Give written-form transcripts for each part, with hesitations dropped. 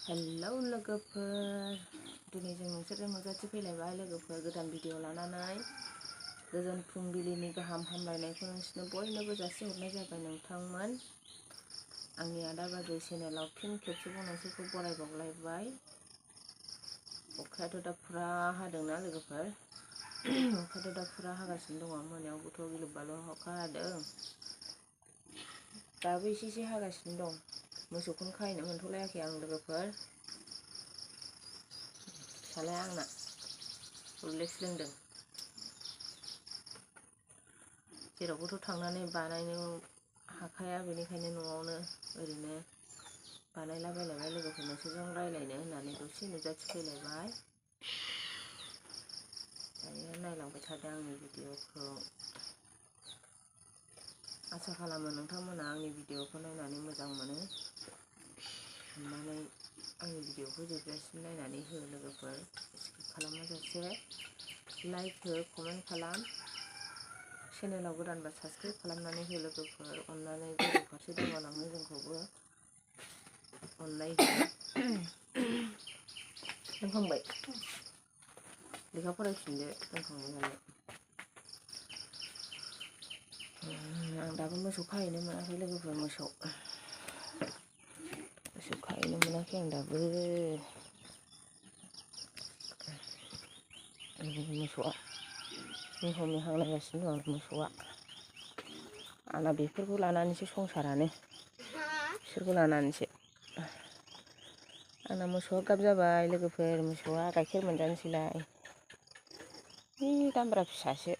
Hello लोगोफोर, दिनै जों नोंसोरजों नुजाथि फैलायबाय लोगोफोर गोदान भिडिअ लानानै। गोजोन फुंबिलिनि गाहाम हामलायनायखौ नोंसोरनो बयनोबो जासिहरनाय जाबाय नोंथांमोन। आंनि आदा बाजै चेनेलाव फिन खेबसेबाव नोंसोरखौ बरायबावलायबाय। अखायाथ' दा फुरा हादोंना लोगोफोर, अखायाथ' दा फुरा हागासिनो दङ। मोनायावबोथ' गिलु बालु अखा हादों, दाबो एसे हागासिनो दं। मोसौखौनो खाहैनो मोनथ'लायाखै आं लोगोफोर। फिसालाया आंना रुलेक्स लोंदों। जेरावबोथ' थांनानै बानायनो हाखाया, बेनिखायनो न'आवनो ओरैनो बानायलाबायलायबाय लोगोफोर। नोंसोरजों रायज्लायनो होननानै दसे नुजाथि फैलायबाय। दायो नायलांबाय थादों आंनि भिडिअखौ। आसा खालामो नोंथांमोना आंनि भिडिअखौ नायनानै मोजां मोनो। अननानै आंनि भिडिअखौ जोबजासिम नायनानै हो लोगोफोर। स्किप खालामाजासे लाइक हो, कमेन्ट खालाम। चेनेलाव गोदानबा साबस्क्राइब खालामनानै हो लोगोफोर। अननानै गोजौ फारसे दावगालांनो जोंखौबो अननाय हो। लोंखांबाय? लेखा फरायफिनदो लोंखांबायबालाय। आं दाबो मोसौ खाहैनो मोनाखै लोगोफोर। मोसौ खाहैनो मोनाखै आं दाबो। मोसौआ मिहौ मिहां नायगासिनो दं मोसौआ। आंना बेफोरखौ लानानैसो संसारानो, बिसोरखौ लानानैसो। आंना मोसौआ गाब जाबाय लोगोफोर। मोसौआ गाइखेर मोनजानोसैलाय। दामब्रा फिसासो।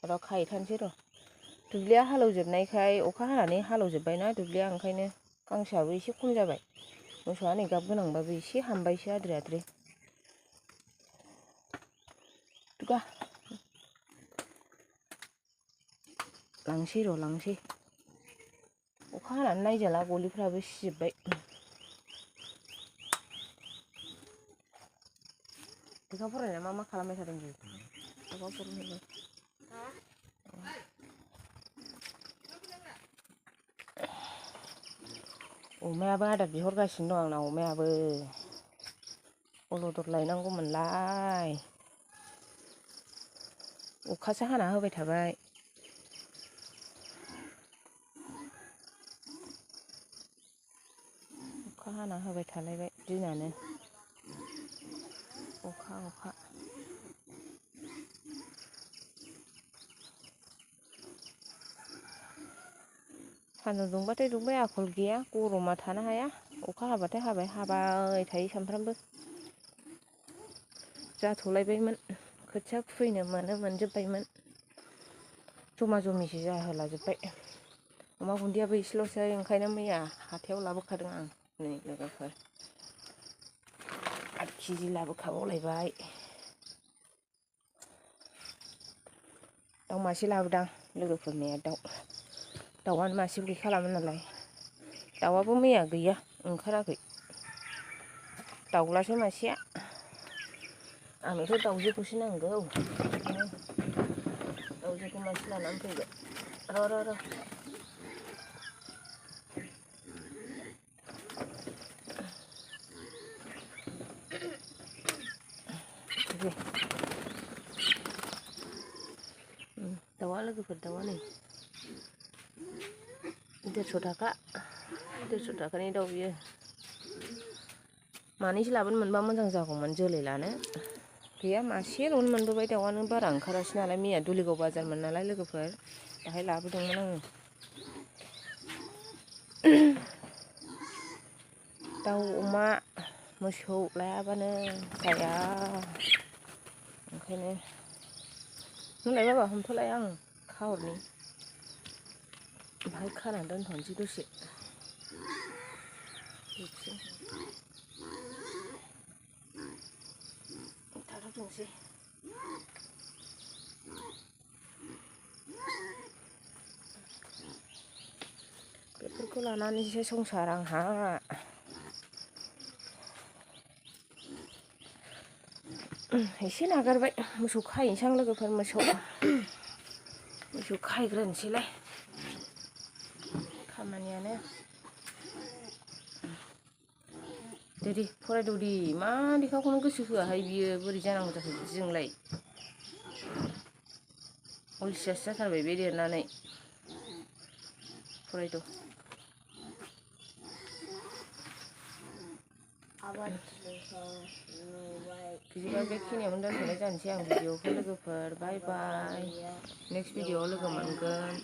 र' खाहैथारनोसै र'। दुब्लिया हालेवजोबनायखाय, अखा हानानै हालेवजोब्बायना दुब्लिया, ओंखायनो गांसोआबो एसे खम जाबाय। मोसौआ नै गाब गोनांबाबो एसे हामबायसो आद्रि आद्रि। लांसै र' लांसै। अखा हानानै नायजाला, गलिफ्राबो सिजोब्बाय। लेखा फरायनाया मा खालामबाय थादों बे? अमायाबो आदार बिहरगासिनो दं आंना। अमायाबो अलदर लायनांगौमोनलाय। अखासो हाना होबाय थाबाय। अखा हाना होबाय थालायबाय दिनानो। अखा सान्दुं दुंबाथाय दुंबाय, आखल गैया। गरमा थानो हाया। अखा हाबाथाय हाबाय, हाबाय थायो सामफ्रामबो। जाथ'लायबायमोन, खोथिया खुबैनो मोनजोब्बायमोन। जमा जमिसो जाहोलाजोब्बाय। अमा गुन्दैयाबो एसेल'सै, ओंखायनो मैया हाथायाव लाबोखादों आं। नै लोगोफोर 8 केजि लाबोखाबावलायबाय। दाउ मासे लाबोदां लोगोफोरनिया। दाउआनो मासेबो गैखालामोन नालाय। दाउआबो मैया गैया, ओंखाराखै। दाउलासो मासेया। आंनोथ' दाउजोखौसो नांगौ। दाउजोखौ मासे लानानै फैबाय। र' दाउआ लोगोफोर, दाउआ नै 150 थाखा। 150 थाखानि दाउ बियो। मानैसो लाबोनो मोनबा मोजां जागौमोन जोलै लानो। गैया, मासेल'नो मोनबोबाय। दाउआनो बारा ओंखारासै नालाय। मैया दुलिगाव बाजारमोन नालाय लोगोफोर, दाहाय लाबोदोंमोन आङो। दाउ, अमा, मोसौ लायाबानो जाया। ओंखायनो होनलाय बाबा, हमथ'लाय, आं खाहरनि। बाहाय खानानै दोनथ'नोसै दसे। थाथ'थोंसै। बेफोरखौ लानानैसो संसार आंहा। एसे नागारबाय। मोसौ खाहैनोसै आं लोगोफोर। मोसौ खाहैग्रोनोसैलाय। खामानियानो दे फरायद' दे मा लेखाखौनो गोसो होआहाय बियो बोरै जानांगौ जाखो बिदिजोंलाय अलसियासो जाथारबाय बे देरनानै फरायद' बिदिबा बेखिनियावनो दोनथ'नाय जानोसै आं भिडिअखौ लोगोफोर बाय बाय नेक्स्ट भिडिअआव लोगो मोनगोन।